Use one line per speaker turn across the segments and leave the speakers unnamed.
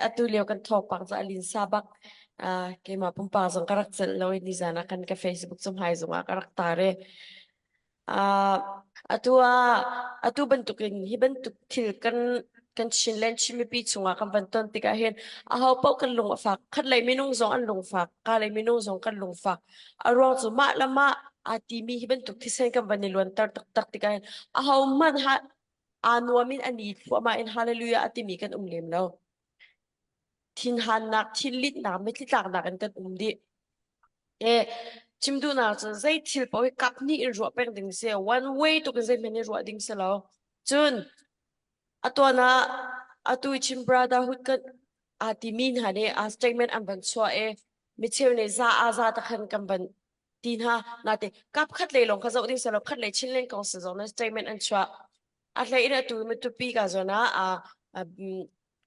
Atu lio kan thawngpang cu a linsa bak. Uh, keimah pumpak zong ka rak celh lo i nizan ah khan ka Facebook cumhai zongah ka rak tar i uh, atu ah atu bantukin hi bantuk thil kan kan Chinland Chin mipi chungah kan van ton tikah hin aho paoh kan lung a fak khat lei minung zong an lung fak ka lei minung zong kan lung fak a ruang cu mah le mah aa timi hi bantuk thisen kan van i luanter taktak tikah hin aho hmanh ha aa nuam in a ni thluahmah in hallelujah a timi kan um lem lo. Thinhannak, thinlitnak, mitthli tlaknak in kan um dih. E, chim duhnak cu zei thil paoh hi kap hnih in ruah peng ding si. One way tuk in zeihmanh in ruah ding si lo. Cun atuan ah atu Chin Brotherhood kan aa timi hna nih a statement an van chuah i micheu nih za a za ta khan kan van ti hna nate kap khat lei lawng kha zoh ding selo khat lei Chinland Council zong na statement an chuah a hlei in atu matupi ka zawn ah a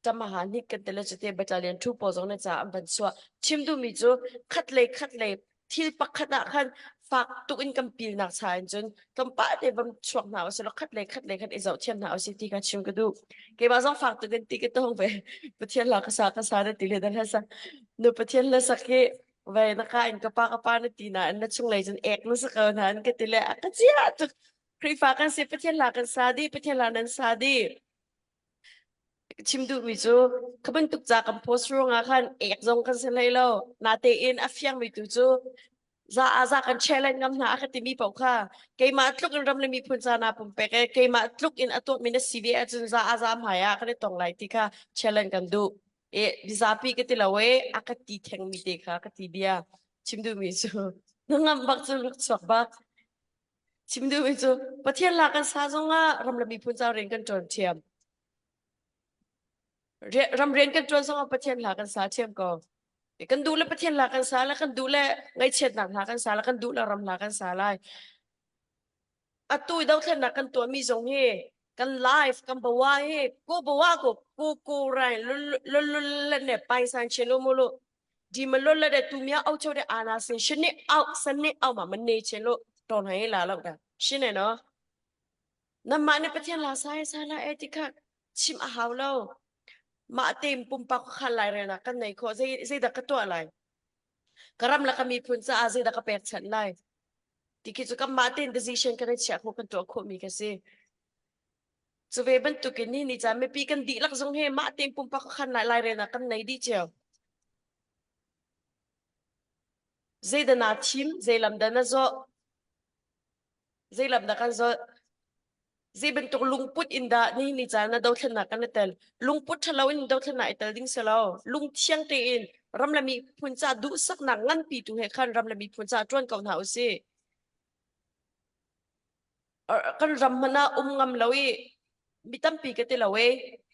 tamaha hnik kan tele chute battalion thu pawl zong na ca an van chuah chim duhmi cu khat lei khat lei thil pakhat ah khan fak tuk in kan pil nak cha in cun tlawmpal te vam chuak hna usih khat le khat le khat i zoh thiam hna usih ti ka chim ka duh keimah zong fak tuk in ti ka tong ve pathian la ka sa ka sa na ti le dan sa nu pathian la sak hi Vei na ka in ka pa ka pa na ti na na chunglei cun ek na sa ko na an ka ti le a ka chia tuk Khrihfa kan si Pathian la kan sa di Pathian la nan sa di chim duhmi cu kha bantuk ca kan post ruangah khan ek zong kan si hlei lo natein a fiangmi tu cu za a za kan challenge ngam hna a ka timi paoh kha keimah tluk in ram le miphun ca na pumpek e keimah tluk in a tuahmi na si ve ahcun za a za hmai ah kan i tong lai ti kha challenge kan duh E mizapi ka ti lo e a ka ti thengmi te kha ka ti bia chim duhmi cu na ngamh bak cu rak chuak bak chim duhmi cu Pathian la kan sa zongah ram le miphun ca rian kan ṭuan ṭhiam ram rian kan ṭuan zongah Pathian hla kan sa ṭhiam ko kan duh le Pathian hla kan sa le kan duh le ngaihchiatnak hla kan sa le kan duh le ram hla kan sa lai Atu i dothlennak kan tuahmi zong hi kan life kan bawa hi ko bawa ko ko ko rai lulul ne pai san chen lo mu lu di ma lol la de tu mia au chau de ana sin shin ne au san ne au ma man ne chen lo ton hai la lo da shin ne no nam ma ne pathian la sai sa la e ti kha chim a hau lo ma tem pumpak khan lai re na kan nei kho zei zei da ka tuah lai ka ram la ka miphun caah zei dah ka pekchanh lai ti khi cu kanmah tein decision kan i chiah khawh kan tuah khawhmi ka si cu ve bantukin ni ni caan mipi kan dihlak zong he mah tein pumpak khan lai lairelnak kan nei dih cio zeidah naa thim zei lam dah na zawh zei lam dah kan zawh Zei bantuk lungput in dah nihin ni caan ah dothlennak kan i tel? Lungput ṭhalo in dothlennak i tel ding si lo. Lungthiang tein ram le miphun ca duhsaknak nganpi tu he khan ram le miphun ca ṭuan ko hna usih. Kan ram hmanh ah um ngam lo i mi tampi ka ti lo e.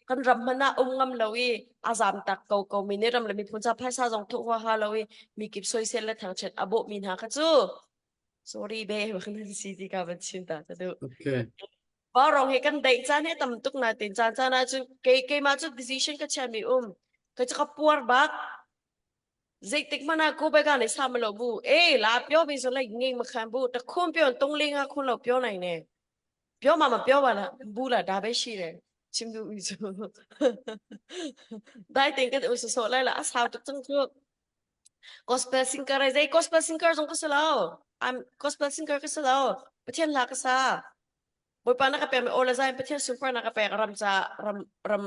Kan ram hmanh ah um ngam lo i a zam tak ko ko mi nih ram le miphun ca phaisa zong thuh huaha lo i mi kip soisel le thangchiat a bawh mi hna kha cu Sorry be bang nan si ti ka van chim ta ka duh.
Okay.
Vaurawng he kan daih caan he tam tuk na tin caan caan ah cun kei keimah cu decision ka chia mi um. Ka cu ka puar bak. Zeitik hmanh ah ko bai ka nei sa ma lo bu. E la pyo mi so lai ngeng ma khan bu. Ta khum pyo tung ling ha khun lo pyo nai ne. Pyo ma ma pyo ba la bu la da bai shi le. Chim du mi cu. Dai ting ka u so so lai la a sau tuk cang cu. Gospel singer ai zei gospel singer zong ka si lo. I'm gospel singer ka si lo. Pathian hla ka sa. Bawipa na ka pek mi aw le zai Pathian sunparnak ka pek ram ca ram ram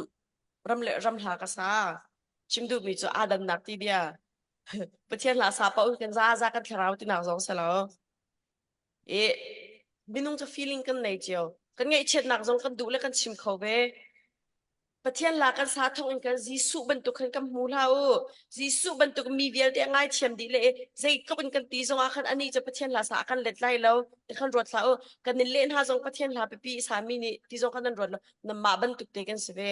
ram le ram hla ka sa. Chim duh mi cu Adam nak ti bia. Pathian hla sa pa kan za za kan thlarau ti nak zong si lo. I minung cu feeling kan nei cio. Kan ngaihchiatnak zong kan duh le kan chim kho ve. Pathian la kan sa thawng in kan Jesuh bantuk khan kan hmu hlah u. Jesuh bantuk mi vialte a ngaithiam dih le zeitluk in kan ti zong ah khan anih cu Pathian hla sa a kan let lai lo ti khan ruat hlah u. Kan in leh hna zong Pathian hla pipi i sami nih ti zong khan nan ruat lo. Nanmah bantuk te kan si ve.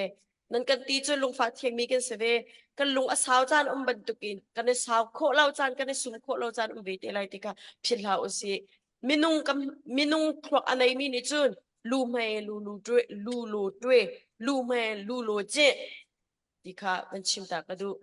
Nan kan ti cu lungfah thiangmi kan si ve. Kan lung a sau caan um bantuk in kan i sau khawh lo caan kan i sum khawh lo caan um ve te lai ti kha philh hlah u sih. Minung kan minung thluak a neimi nih cun lu hmei lu lu ṭue lu lu ṭue lu hmei lu lu ceh ti kha van chim ta ka duh.